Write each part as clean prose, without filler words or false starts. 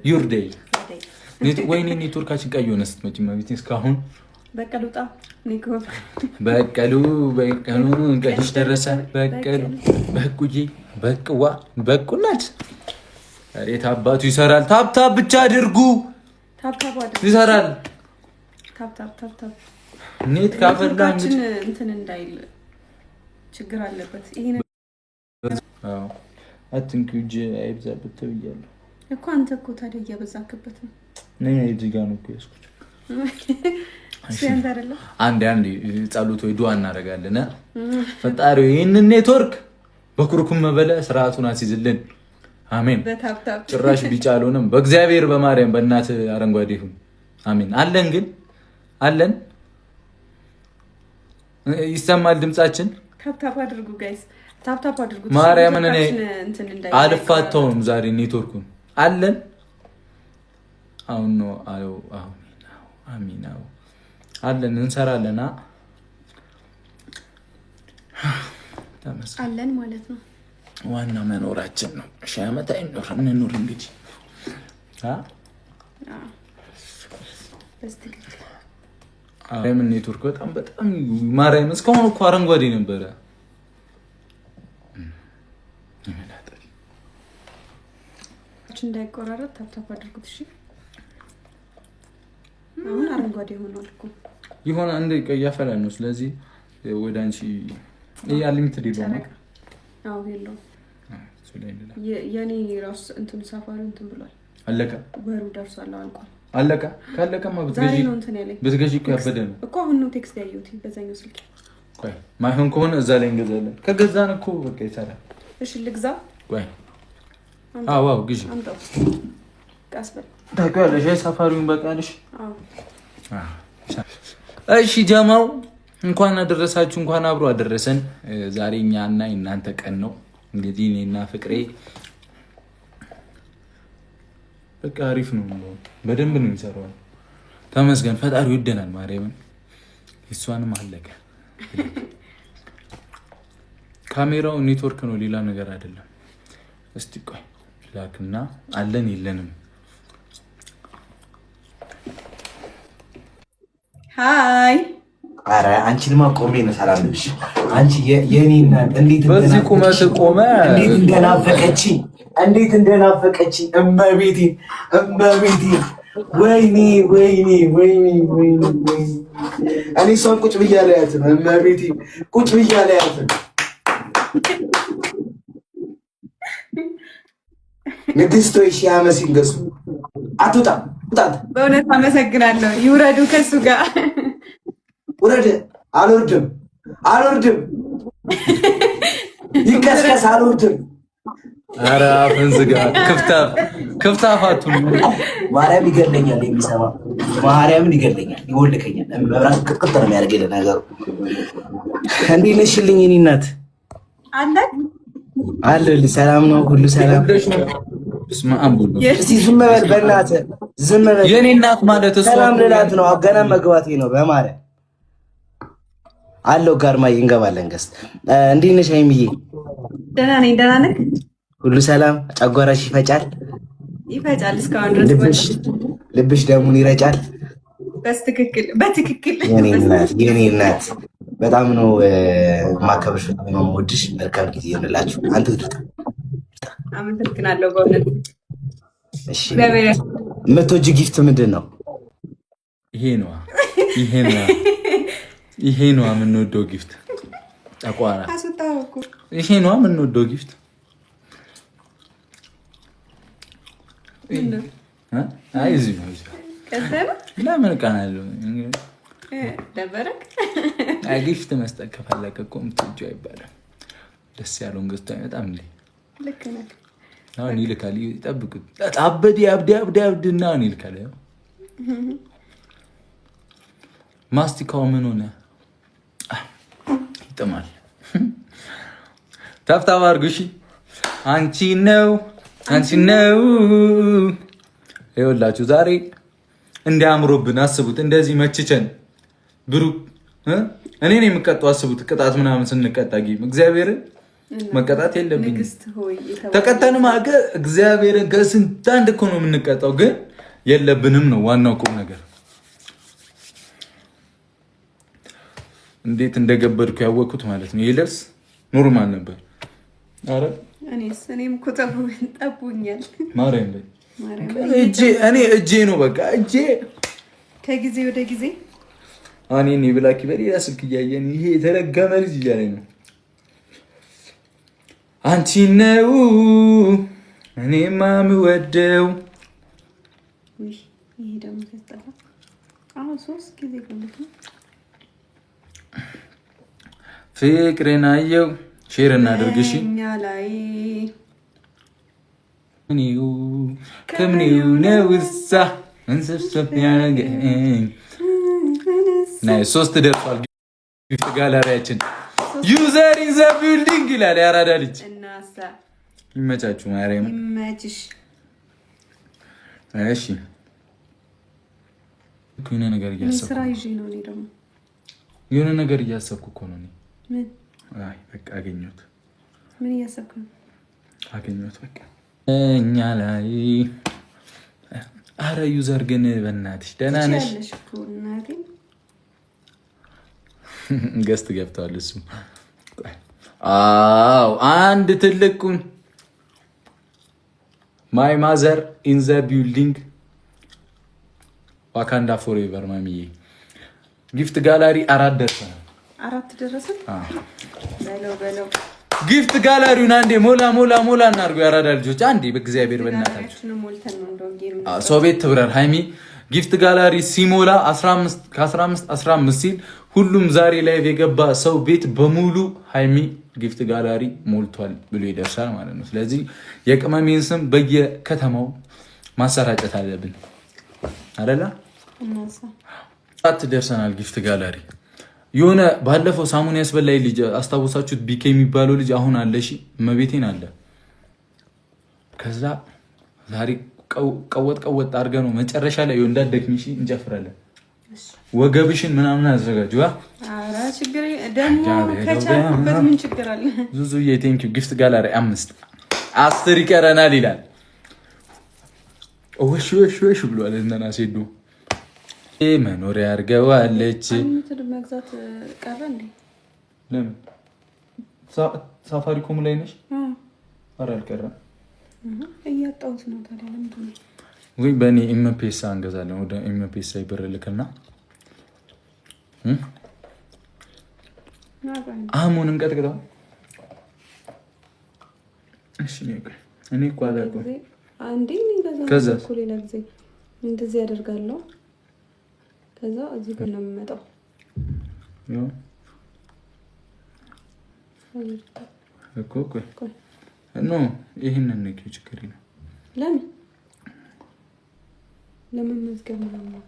Your day። ወይኔ ኔትወርካችን ቀይ ሆነ ስትመጪ መቤት እስካሁን። በቀሉ ጣ በቀሉ በቀሉ ቀሽ ደረሰ በቀሉ በቁዬ በቅዋ በቁናት ሬት አባቱ ይሰራል። Tap tap ብቻ አድርጉ ይሰራል። Net ካፈላ እንትን እንዳይል ችግር አለበት። ይሄ አትንኪው እጅ አይብዛበት ተብያለሁ እኮ። አንተ እኮ ታዲያ እያበዛክበት ነው። እዚህ ጋር ነው እኮ ያዝኩት። አንዴ አንዴ ጸሎት ወይ ዱዓ እናደርጋለን። ፈጣሪ ይህንን ኔትወርክ በኩርኩም መበለ ስርዓቱን አስይዝልን። አሜን። ጭራሽ ቢጫ አልሆነም። በእግዚአብሔር በማርያም በእናት አረንጓዴ ይሁን። አሜን። አለን ግን አለን። ይሰማል ድምጻችን። Tap tap አድርጉ guys፣ tap tap አድርጉ። ማርያምን እኔ አልፋታውም ዛሬ ኔትወርኩን። አለን አሁን ነው። አሁን አሚን አለን እንሰራለና አለን ማለት ነው። ዋና መኖራችን ነው። ሺህ ዓመት አይኖር እንኑር እንግዲህ። ማርያምን ኔትወርክ በጣም በጣም ማርያምን እስካሁን እኮ አረንጓዴ ነበረ። እንዳይቆራረጥ tap tap አድርጉት። እሺ አሁን አረንጓዴ ሆኗል እኮ። የሆነ እንደ እያፈላ ነው። ስለዚህ ወደ አንቺ ይሄ unlimited የለውም። አዎ የለውም። የኔ ራሱ እንትኑ ሳፋሪ እንትን ብሏል። አለቀ፣ ወሩ ደርሷል፣ አልቋል። አለቀ። ካለቀማ ብትገዢ እኮ ያበደ ነው እኮ። አሁን ነው text ያየሁት በዛኛው ስልክ። ቆይ ማይሆን ከሆነ እዛ ላይ እንገዛለን። ከገዛን እኮ በቃ ይሰራል። እሺ ልግዛ። ቆይ አዎ፣ ግዢ። ቀስ በል። ታውቂዋለሽ፣ ሳፋሪውን በቃልሽ። እሺ ጀማው እንኳን አደረሳችሁ፣ እንኳን አብሮ አደረሰን። ዛሬ እኛና የእናንተ ቀን ነው። እንግዲህ እኔና ፍቅሬ በቃ አሪፍ ነው፣ በደንብ ነው የሚሰራው። ተመስገን ፈጣሪ ይወደናል። ማርያምን እሷንም አለቀ። ካሜራው ኔትወርክ ነው፣ ሌላ ነገር አይደለም። እስቲ ቆይ ላክና አለን የለንም። Hi። ኧረ አንቺንማ ቆሜ ነው ሰላም ልልሽ። አንቺ የኔ እናት እንዴት በዚህ ቁመት ቆመ እንዴት እንደናፈቀች፣ እንዴት እንደናፈቀች እመቤቴ እመቤቴ፣ ወይኔ ወይኔ ወይኔ ወይኔ ወይኔ። እኔ እሷን ቁጭ ብዬ አላያትም። እመቤቴ ቁጭ ብዬ አላያትም። ንግስት ወይ ሺህ ዓመት ሲንገሱ አትውጣ ውጣት። በእውነት አመሰግናለሁ። ይውረዱ ከሱ ጋር። ውረድ። አልወርድም፣ አልወርድም፣ ይከስከስ፣ አልወርድም። ኧረ አፍህን ዝጋ። ክፍታፍ ክፍታፍ አትሁን። ማርያም ይገለኛል፣ የሚሰማ ማርያምን ይገለኛል፣ ይወልከኛል። መብራት ቅጥቅጥ ነው የሚያደርገኝ። ለነገሩ እንዴት ነሽልኝ የእኔ እናት? አለሁልሽ። ሰላም ነው፣ ሁሉ ሰላም። እስኪ ዝም በል በእናትህ ዝም በል። የእኔ እናት ማለት እሷ ሰላም ልላት ነው። ገና መግባቴ ነው። በማርያም አለው ጋርማዬ እንገባለን። Guest እንዴት ነሽ ሀይሚዬ? ደህና ነኝ። ደህና ነህ? ሁሉ ሰላም። ጨጓራሽ ይፈጫል? ይፈጫል። እስካሁን ድረስ ልብሽ ደሙን ይረጫል? በትክክል በትክክል። የኔ እናት በጣም ነው የማከብርሽ፣ በጣም ነው የምወድሽ። መልካም ጊዜ ይሆንላችሁ። አንተ ትውጣ። አመሰግናለሁ በእውነት። እሺ የምትወጂው gift ምንድን ነው? ይሄ ነዋ፣ ይሄ ነዋ፣ ይሄ ነዋ የምንወደው gift ጠቋራ። ይሄ ነዋ የምንወደው gift። አይ እዚህ ነው። ለምን እቀናለሁ? ደበረክ? Gift መስጠት ከፈለገ እኮ የምትወጂው አይባልም። ደስ ያለውን ገዝቶ አይመጣም እንዴ? ልክ ነህ። አሁን ይልካል። ይጠብቁት። አበድ አብድ አብድ አብድ እና አሁን ይልካል። ማስቲካው ምን ሆነ? ይጥማል። Tap tap አድርጉ እሺ። አንቺ ነው አንቺ ነው። ይኸውላችሁ ዛሬ እንዲያምሮብን አስቡት። እንደዚህ መችቸን ብሩክ እኔ ነው የምቀጣው። አስቡት ቅጣት ምናምን ስንቀጣ game እግዚአብሔርን መቀጣት የለብኝም። ተቀጠን ማገ እግዚአብሔርን ከስንት አንድ እኮ ነው የምንቀጣው፣ ግን የለብንም ነው ዋናው ቁም ነገር። እንዴት እንደገበድኩ ያወቅኩት ማለት ነው። ይህ ልብስ normal ነበር። አረ እኔም እኮ ጠቡኛል። ማርያም ላይ እኔ እጄ ነው በቃ እጄ ከጊዜ ወደ ጊዜ እኔ ብላኪ በሌላ ስልክ እያየን ይሄ የተረገመ ልጅ እያለኝ ነው። አንቺ ነው እኔማ የምወደው። ይሄ ደግሞ ሲያስጠላ። አሁን ሶስት ጊዜ ፍቅርን አየው። Share እናድርግ እሺ። ከምኔው ነውሳ እንስብስብ ያደረገኝ ሶስት ደርሷል። Gift gallery ያችን user in the building ይላል የአራዳ ልጅ። ይመቻችሁ፣ ማርያም ይመችሽ። እሺ የሆነ ነገር እያሰብኩ የሆነ ነገር እያሰብኩ እኮ ነው። አይ በቃ አገኘሁት። ምን እያሰብክ ነው? አገኘሁት በቃ እኛ ላይ አረ user ግን በእናትሽ ደህና ነሽ? Guest ገብተዋል። እሱ አዎ አንድ ትልቁን my mother in the building Wakanda forever ማሚዬ። Gift gallery አራት ደርሰናል። አራት ደረስን። በለው በለው Gift gallery ውን አንዴ ሞላ ሞላ ሞላ እናድርገው። ያራዳ ልጆች አንዴ በእግዚአብሔር በእናታችሁ ሰው ቤት ትብረር ሃይሚ gift gallery ሲሞላ 15 ከ15 15 ሲል ሁሉም ዛሬ live የገባ ሰው ቤት በሙሉ ሃይሚ gift gallery ሞልቷል ብሎ ይደርሳል ማለት ነው። ስለዚህ የቅመሜን ስም በየከተማው ማሰራጨት አለብን አደላ ደርሰናል። Gift gallery የሆነ ባለፈው ሳሙን ያስበላይ ልጅ አስታወሳችሁት? ቢኬ የሚባለው ልጅ አሁን አለ። እሺ እመቤቴን አለ። ከዛ ዛሬ ቀወጥ ቀወጥ አድርገህ ነው መጨረሻ ላይ እንዳትደክሚ እሺ፣ እንጨፍራለን። ወገብሽን ምናምን አዘጋጁ። ዙዙዬ thank you። Gift gallery አምስት 10 ይቀረናል ይላል። ወሽ ወሽ ወሽ ብሏል። እንትና ሴዱ መኖሪያ አድርገዋለች። መግዛት ቀረ እንዴ? ለምን ሳፋሪኮም ላይ ነሽ? ኧረ አልቀረም። እያጣሁት ነው። ታዲያ ለምንድን ነው? ወይ በእኔ ኤምፔሳ እንገዛለን። ወደ ኤምፔሳ ይብር ልክና አህሙን እንቀጥቅጠው። እሺ እኔ እኮ አላውቅም። ከዛ ሌላ ጊዜ እንደዚህ ያደርጋለሁ። ከዛ እዚህ ጋር ነው የምመጣው። እኮ ቆይ no ይህንን ንኪው፣ ችግር የለም። ለምን ለመመዝገብ ነው።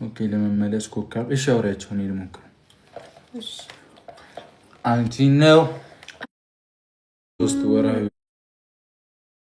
Okay ለመመለስ ኮካብ። እሺ አውሪያቸው፣ እኔ ልሞክር። አንቺ ነው ሶስት ወርሃዊ